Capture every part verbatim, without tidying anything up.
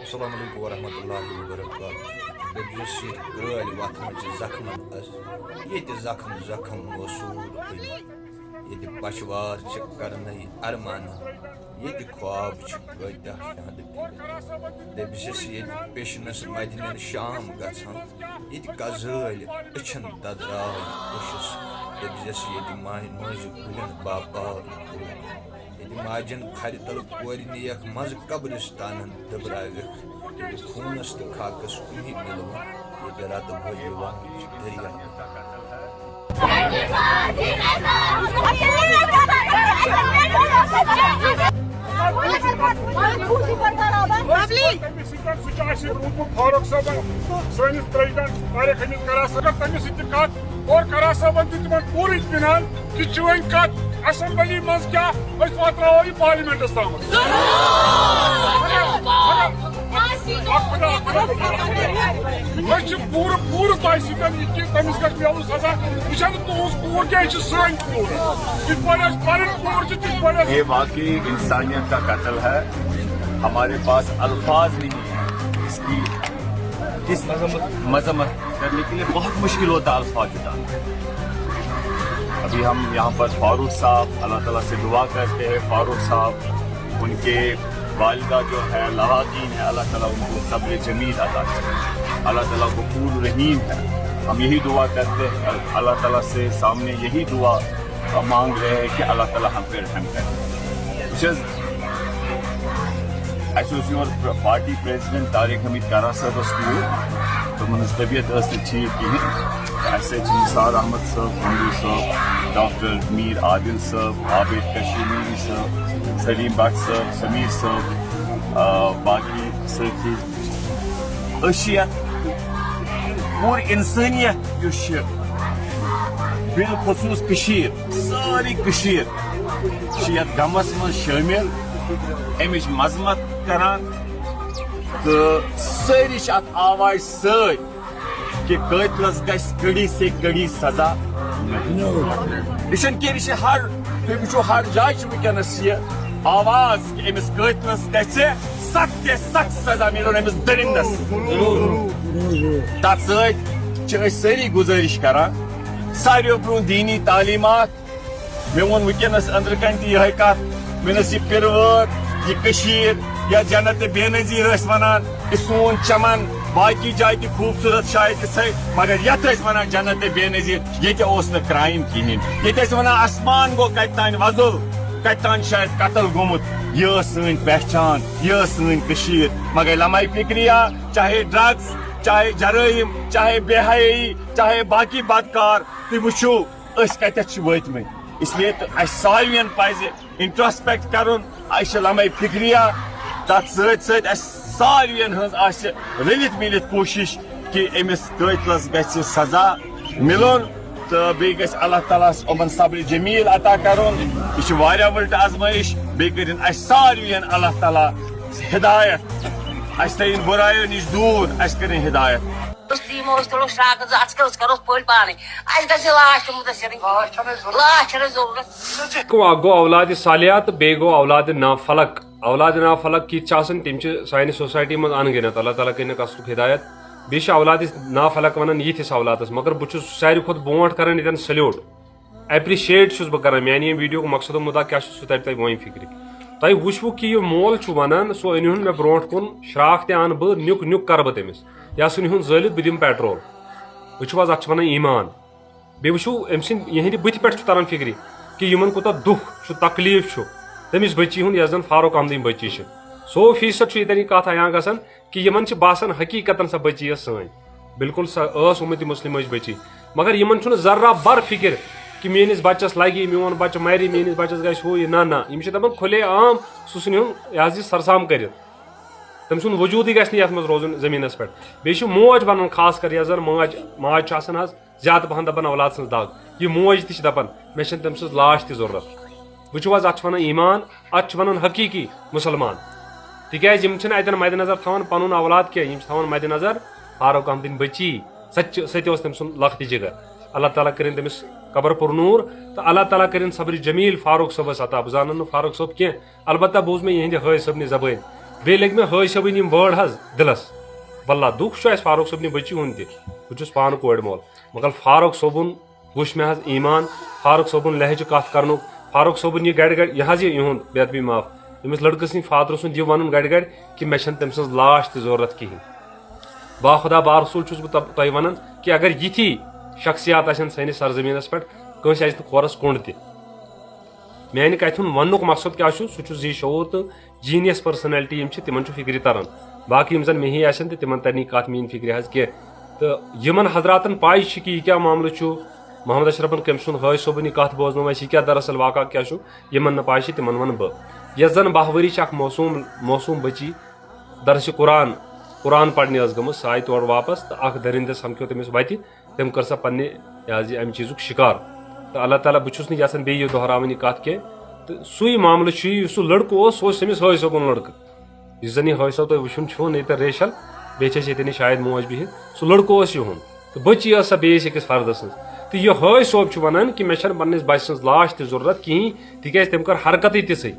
السلام علیکم ورحمۃ اللہ وبرکاتہ۔ دٔپزیوس، ییٚتہِ کرٛٲلۍ وۄتھان چھِ زخمن اَس، ییٚتہِ زخم زخم موصوٗل کُنہِ۔ ییٚتہِ پشوار چھِ کرنَے ارمانہٕ، ییٚتہِ خواب چھِ کٲتیٛاہ شاندٕ پھِرِتھ۔ دٔپزیوس، ییٚتہِ پیشنس مدنٮ۪ن شام گژھان، ییٚتہِ کزٲلۍ أچھن ددراے کوٗشِش۔ دٔپزیوس، ییٚتہِ ماہہِ مٲنٛزِ کُلٮ۪ن باپار۔ ییٚتہِ ماجن کھرِ تل کورِ نِیَکھ منٛزٕ قبرستانن دٔبرٲوِکھ۔ ییٚتہِ خوٗنس تہٕ خاکس کُنی مِلوُن، ییٚتہِ رتہٕ بٔلۍ یِوان چھِ دٔریاو۔ تٔمِس سۭتۍ آسہِ روٗدمُت فاروق صٲبن، سٲنِس پریزیڈنٹ طارق حمید کرا صٲبن، تٔمِس سۭتۍ تہِ کتھ۔ اور کرا صٲبن دیُت تِمن پوٗرٕ اطمینان کہِ چٲنۍ کتھ اسمبلی منٛز کیٛاہ، أسۍ واتناوو یہِ پارلیمنٹس تامَتھ۔ مگر، مگر، مگر، أسۍ چھِ پوٗرٕ، پوٗرٕ تۄہہِ سۭتۍ یہِ کہِ تٔمِس گژھِ میلُن سزا۔ یہِ چھَنہٕ تُہٕنٛز کوٗر کینٛہہ، یہِ چھِ سٲنۍ کوٗر۔ یِتھ پٲٹھۍ اَسہِ پَنٕنۍ کوٗر چھِ، تِتھ پٲٹھۍ اَسہِ یہ واقعی انسانیت کا قتل ہے۔ ہمارے پاس الفاظ نہیں ہے اس کی، اس مذمت کرنے کے لیے بہت مشکل ہوتا ہے الفاظ جٹانا۔ ابھی ہم یہاں پر فاروق صاحب، اللہ تعالیٰ سے دعا کرتے ہیں، فاروق صاحب، ان کے والدہ جو ہے، لواطین ہے، اللہ تعالیٰ ان کو صبر جمیل عطا کرے۔ اللہ تعالیٰ غفور رحیم ہے۔ ہم یہی دعا کرتے ہیں، اللہ تعالیٰ سے سامنے یہی دعا مانگ رہے ہیں کہ اللہ تعالیٰ ہم پہ رحم کرے۔ بہٕ چھُس، اَسہِ اوس یور پارٹی پریزیڈنٹ طارق حمید کرا صٲبَس توٗرۍ، تِمَن ہٕنٛز طبیعت ٲس نہٕ ٹھیٖک کِہیٖنۍ۔ تہٕ اَسہِ سۭتۍ چھِ نثار احمد صٲب، ہندو صٲب، ڈاکٹر میر عادل صٲب، عابد کشمیری صٲب، سلیم بٹ صٲب، سمیر صٲب، آ، باقی سٲتھی۔ أسۍ چھِ یَتھ پوٗرٕ اِنسٲنیت یُس چھِ، بالخصوٗص کٔشیٖر، سٲرٕے کٔشیٖر چھِ یَتھ غمَس منٛز شٲمِل، اَمِچ مذمت کران تہٕ سٲری چھِ اَتھ آوازِ سۭتۍ کہِ قٲتلَس گژھِ کڑی سے کڑی سزا۔ یہِ چھُنہٕ کینٛہہ، یہِ چھِ ہر، تُہۍ وٕچھِو، ہر جایہِ چھِ وٕنکیٚنَس یہِ آواز کہِ أمِس قٲتلَس گژھِ سخت سے سخت سزا میلُن أمِس دٔرِندَس۔ تَتھ سۭتۍ چھِ أسۍ سٲری گُزٲرِش کران، ساروِیو برونٛہہ دیٖنی تعلیٖمات۔ مےٚ ووٚن وٕنکیٚنَس أنٛدرٕ کَنۍ تہِ یِہوٚے کَتھ، مےٚ نَس یہِ پِروٲر، یہِ کٔشیٖر، یا جنت بے نظیر ٲسۍ وَنان، یہِ سون چمن، باقی جایہِ تہِ خوٗبصوٗرت شاید تِژھے، مگر یَتھ ٲسۍ وَنان جنت بے نظیر، ییٚتہِ اوس نہٕ کرٛایم کِہیٖنۍ۔ ییٚتہِ ٲسۍ وَنان آسمان گوٚو کَتہِ تانۍ وۄزُل، کَتہِ تانۍ چھُ شاید قتل گوٚمُت۔ یہِ ٲس سٲنۍ پہچان، یہِ ٲس سٲنۍ کٔشیٖر۔ مگر لمحہ فکریہ، چاہے ڈرگز، چاہے جرٲیِم، چاہے بے حیٲیی، چاہے باقی بدکار، تُہۍ وٕچھِو، أسۍ کَتٮ۪تھ چھِ وٲتمٕتۍ۔ اس لیے تہٕ اَسہِ ساروِیَن پَزِ انٹروسپیکٹ کرُن، اَسہِ چھِ لمحہ فکریہ، تَتھ سۭتۍ سۭتۍ اَسہِ ساروِیَن ہٕنٛز آسہِ رٔلِتھ مِلِتھ کوٗشِش کہِ أمِس قٲتلَس گژھِ سزا مِلُن تہٕ بیٚیہِ گژھِ اللہ تعالیٰ ہَس یِمَن صبرِ جمیٖل عطا کرُن۔ یہِ چھِ واریاہ ؤلٹہٕ آزمٲیِش، بیٚیہِ کٔرِن اَسہِ ساروِیَن اللہ تعالیٰ ہدایت، اَسہِ تھٲیِن بُرایو نِش دوٗر، اَسہِ کٔرِن ہدایت۔ أسۍ تہِ یِمو، أسۍ تُلو شراکت زٕ، اَتھ کیٛاہ أسۍ کَرو پٲلۍ پانَے؟ اَسہِ گژھِ یہِ لاش تہِ مُتٲثِر، لاش چھَنہٕ اَسہِ ضروٗرت۔ گوٚو، گوٚو اولادِ صالحہ تہٕ بیٚیہِ گوٚو اولادِ نافلق۔ اولادِ نافلق کِتھ چھِ آسان، تِم چھِ سانہِ سوسایٹی منٛز ان گِنت۔ اللہ تعالیٰ کٔرِنَکھ اَصلُک ہدایت۔ بیٚیہِ چھِ اولادِ نافلق وَنان یِتھِس اولادَس، مگر بہٕ چھُس ساروی کھۄتہٕ برونٛٹھ کران ییٚتٮ۪ن سلیوٹ۔ اپریشیٹ چھُس بہٕ کران، میانہِ ییٚمہِ ویڈیو ہُک مقصد و مُدعا کیٛاہ چھُ، سُہ ترِ تۄہہِ وۄنۍ فِکرِ۔ تۄہہِ وٕچھوُ کہِ یہِ مول چھُ وَنان، سُہ أنِو ہُن مےٚ برونٛٹھ کُن شراکھ تہِ اَنہٕ بہٕ، نیُک نیُک کَرٕ بہٕ تٔمِس۔ یہِ ہسا نیُہُن زٲلِتھ، بہٕ دِمہٕ پیٹرول۔ وٕچھِو حظ، اَتھ چھِ وَنان ایٖمان۔ بیٚیہِ وٕچھِو أمۍ سٕنٛدِ، یِہِنٛدِ بٕتھِ پٮ۪ٹھ چھُ تَران فِکرِ کہِ یِمَن کوٗتاہ دُکھ چھُ، تکلیٖف چھُ تٔمِس بٔچی ہُنٛد، یۄس زَن فاروق احمدٕنۍ بٔچی چھِ۔ سو فیٖصد چھُ ییٚتٮ۪ن یہِ کَتھ عیاں گژھان کہِ یِمَن چھِ باسان حقیٖقتاً سۄ بٔچی ٲس سٲنۍ۔ بالکل سۄ ٲس اُمتِ مُسلِمٕچ بٔچی۔ مگر یِمَن چھُنہٕ ذرہ بر فِکر کہِ میٛٲنِس بَچَس لَگہِ، میون بَچہٕ مَرِ، میٛٲنِس بَچَس گژھِ ہُہ یہِ۔ نہ، نہ، یِم چھِ دَپان کھُلے عام سُہ ژھٕنہِ ہُن، یہِ حظ یہِ سرسام کٔرِتھ۔ تٔمۍ سُنٛد وجوٗدٕے گژھِ نہٕ یَتھ منٛز روزُن زٔمیٖنَس پٮ۪ٹھ۔ بیٚیہِ چھِ موج وَنان خاص کر، یۄس زَن ماج، ماج چھِ آسان حظ، زیادٕ پَہَن دَپان اولاد سٕنٛز دَگ۔ یہِ موج تہِ چھِ دَپان، مےٚ چھَنہٕ تٔمۍ سٕنٛز لاش تہِ ضروٗرت۔ وٕچھِو حظ، اَتھ چھِ وَنان ایٖمان، اَتھ چھِ وَنان حقیٖقی مُسلمان۔ تِکیٛازِ یِم چھِنہٕ اَتٮ۪ن مَدِ نظر تھاوان پَنُن اولاد کینٛہہ، یِم چھِ تھاوان مَدِ نظر فاروق احمدٕنۍ بٔچی۔ سۄ تہِ چھِ، سۄ تہِ اوس تٔمۍ سُنٛد لۄکٹہِ جِگر۔ اللہ تعالیٰ کٔرِن تٔمِس قبر پُرنوٗر تہٕ اللہ تعالیٰ کٔرِن صبرِ جمیٖل فاروق صٲبَس عطا۔ بہٕ زانَن نہٕ فاروق صٲب کینٛہہ، البتہ بوٗز مےٚ یِہِنٛدِ حٲج صٲبنہِ زبٲنۍ۔ بیٚیہِ لٔگۍ مےٚ حٲج صٲبٕنۍ یِم وٲڈ حظ دِلس۔ واللہ دُکھ چھُ اَسہِ فاروق صٲبنہِ بٔچی ہُنٛد تہِ، بہٕ چھُس پانہٕ کورِ مول، مگر فاروق صٲبُن وُچھ مےٚ حظ ایمان، فاروق صٲبُن لہجہٕ کتھ کرنُک، فاروق صٲبُن یہِ گڑِ گڑِ، یہِ حظ یہِ یِہُنٛد بے ادبی معاف، أمِس لڑکہٕ سٕنٛدِ فادرٕ سُنٛد یہِ ونُن گڑِ گڑِ کہِ مےٚ چھنہٕ تٔمۍ سٕنٛز لاش تہِ ضرورت کِہینۍ۔ باخدا بارسول چھُس بہٕ تۄ- تۄہہِ ونان کہِ اگر یِتھی شخصیات آسن سٲنِس سرزمینس پٮ۪ٹھ، کٲنٛسہِ آسہِ نہٕ کھورس کوٚنٛڈ تہِ۔ میانہِ کتھِ ہُنٛد وننُک مقصد کیٛاہ چھُ؟ سُہ چھُ ذی شعور تہٕ جینیس پرسنلٹی یِم چھِ، تِمن چھُ فکرِ تران۔ باقٕے یِم زن مےٚ ہی آسن تہٕ تِمن ترِ نہٕ یہِ کتھ میٲنۍ فکرِ حظ کینٛہہ۔ تہٕ یِمن حضراتن پاے چھِ کہِ یہِ کیٛاہ معاملہٕ چھُ، محمد اشرفن کٔمۍ سُنٛد حٲج صٲبُن یہِ کتھ بوزنٲو اَسہِ، یہِ کیٛاہ دراصل واقعہ کیٛاہ چھُ، یِمن نہٕ پاے چھِ تِمن ونہٕ بہٕ۔ یۄس زن باہ ؤری چھِ اکھ معصوم معصوم بچی، درسِ قرآن قرآن پرنہِ ٲس گٔمٕژ، سۄ آیہِ تورٕ واپس تہٕ اکھ دٔرِندٕ سمکھیو تٔمِس وتہِ۔ تٔمۍ کٔر سۄ پننہِ، یہِ حظ یہِ امہِ چیٖزُک شکار۔ تہٕ اللہ تعالیٰ، بہٕ چھُس نہٕ یژھان بیٚیہِ یہِ دۄہراوٕنۍ یہِ کتھ کینٛہہ۔ تہٕ سُے معاملہٕ چھُ یہِ، یُس سُہ لڑکہٕ اوس، سُہ اوس أمِس حٲج صٲبُن لڑکہٕ، یُس زن یہِ حٲج صٲب تۄہہِ وٕچھُن چھُو نہ ییٚتٮ۪ن ریشل، بیٚیہِ چھِ اَسہِ ییٚتٮ۪ن یہِ شاید موج بِہِتھ، سُہ لڑکہٕ اوس یِہُنٛد۔ تہٕ بٔچی ٲس سۄ بیٚیِس أکِس فردٕ سٕنٛز۔ تہٕ یہِ حٲج صٲب چھُ ونان کہِ مےٚ چھنہٕ پننِس بچہِ سٕنٛز لاش تہِ ضروٗرت کِہینۍ، تِکیازِ تٔمۍ کٔر حرکتٕے تِژھٕے۔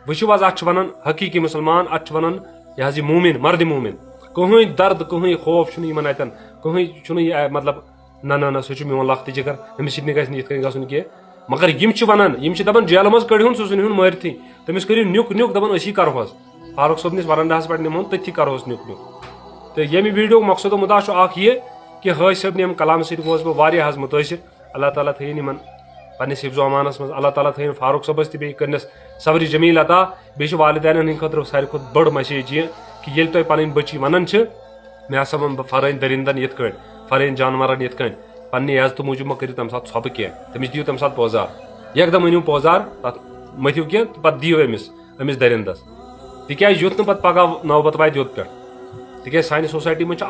وٕچھِو حظ، اتھ چھِ ونان حقیقی مسلمان، اتھ چھِ ونان یہِ حظ یہِ مومن، مرد مومن۔ کٕہٕنۍ درد، کٕہٕنۍ خوف چھُنہٕ یِمن اتٮ۪ن، کٕہٕنۍ چھُنہٕ یہِ، مطلب، نہ، نہ، نہ، سُہ چھُ میون لۄکٹہِ جگر، أمِس سۭتۍ نہٕ گژھِ نہٕ یِتھ کٔنۍ گژھُن کینٛہہ۔ مگر یِم چھِ ونان، یِم چھِ دپان جیلہٕ منٛز کٔڑۍہُن سُہ، سُہ نیٖہُن مٲرتھٕے، تٔمِس کٔرِو نیُک نیُک، دپان أسی کرہوس۔ فاروق صٲبنِس ورنڈاہس پٮ۪ٹھ نِمہون، تٔتھی کرہوس نیُک نیُک۔ تہٕ ییٚمہِ ویڈیوُک مقصد و مُدعا چھُ اکھ یہِ کہِ حٲج صٲبنہِ ییٚمہِ کلامہٕ سۭتۍ گوس بہٕ واریاہ حظ مُتٲثر۔ اللہ تعالیٰ تھٲیِن یِمن پننِس حفظ و امانس منٛز، اللہ تعالیٰ تھٲیِن فاروق صٲبس تہِ بیٚیہِ کٔرنس صبرِ جمیل عطا۔ بیٚیہِ چھِ والدینن ہٕنٛدِ خٲطرٕ ساروی کھۄتہٕ بٔڑ مسیج یہِ کہِ ییٚلہِ تۄہہِ پنٕنۍ بٔچی ونان چھِ، مےٚ ہسا ووٚن بہٕ فلٲنۍ دٔرِندن یِتھ کٲٹھۍ، فلٲنۍ جانورن یِتھ کٲٹھۍ، پننہِ عزتہٕ موٗجوٗب مہ کٔرِو تمہِ ساتہٕ ژھۄپہٕ کینٛہہ، تٔمِس دِیِو تمہِ ساتہٕ پوزار، یکدم أنِو پوزار، تتھ مٔتھِو کینٛہہ تہٕ پتہٕ دِیِو أمِس، أمِس دٔرِندس۔ تِکیازِ یُتھ نہٕ پتہٕ پگاہ نوبت واتہِ یوٚت پٮ۪ٹھ۔ تِکیازِ سانہِ سوسایٹی منٛز چھُ